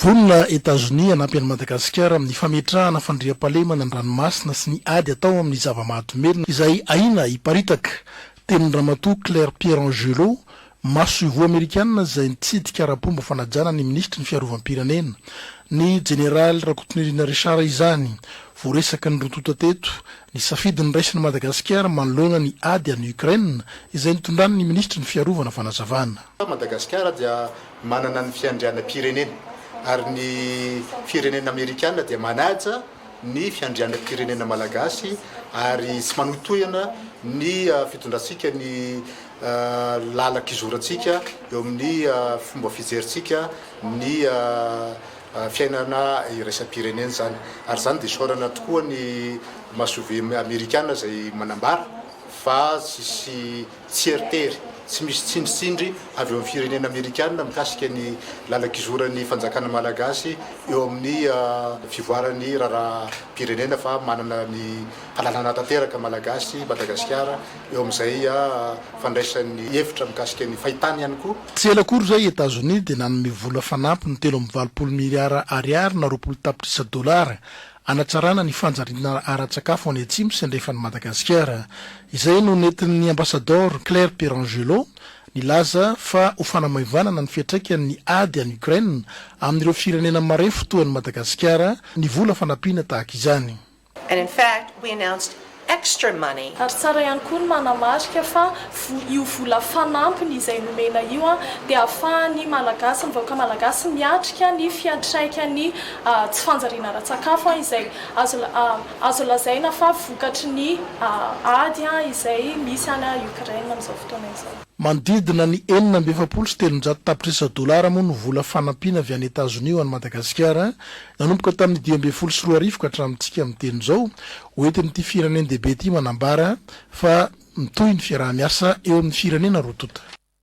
Vonona Etazonia hanampy an'i Madagasikara amin'ny fametrahana fandriampahalemana an-dranomasina sy ny ady atao amin'ny zava-mahadomelina izay ahiana hiparitaka. Tenin-dRamatoa Claire Pierangelo, masoivoho amerikana izay nitsidika ara-pomba fanajana ny minisitry ny fiarovam-pirenena, ny jeneraly Rakotonirina Richard izany. Voaresaka ny roa tonta teto ny safidy noraisin'i Madagasikara manoloana ny ady any Ukraine izay nitondran'ny minisitry ny fiarovana fanazavana. Madagasikara dia manana ny fiandrianam-pirenena ary ny firenena amerikana dia manaja ny fiandrianam-pirenena malagasy ary tsy manohitohina ny fitondrantsika ny lalan-kizorantsika eo amin'ny fomba fijerintsika ny fiainana iraisam-pirenena izany. Ary izany dia isaorana tokoa ny masoivoho amerikana izay manambara fa tsisy tsieritery, tsy misy tsindritsindry avy eo amin'ny firenena amerikana mikasika ny lalan-kizoran'ny fanjakana malagasy eo amin'ny fivoaran'ny raharaham-pirenena fa manana ny fahalalana tanteraka malagasy Madagasikara eo amin'izay fandraisany hevitra mikasika ny fahitany ihany koa. Tsy ela akory izay i Etazonia dia nanome vola fanampiny 83 miliara ariary na 20 tapitrisa dolara hanatsarana ny fanjariana ara-tsakafo any atsimo sy andrefan'i Madagasikara. Izay no nentin'ny ambasadaoro Claire Pierangelo nilaza fa ho fanamaivanana ny fiantraikan'ny ady any Ukraine amin'ireo firenena marefo toa an'i Madagasikara ny vola fanampiana tahaka izany. And in fact, we announced extra money. Ary tsara ihany koa ny manamarika fa io vola fanampiny izay nomena io dia ahafahan'ny Malagasy, ny vahoaka Malagasy miatrika ny fiantraikan'ny tsy fanjariana ara-tsakafo izay azo azo lazaina fa vokatry ny ady izay misy any Ukraine amin'izao fotoana izao. Manodidina ny 346 tapitrisa dolara moa no vola fanampiana avy any Etazonia ho an'i Madagasikara Nanomboka tamin'ny 2015 ka hatramintsika miteny izao, hoentin'ity firenen-dehibe ity manambara fa mitohy ny fiaraha-miasa eo amin'ny firenena roa tonta.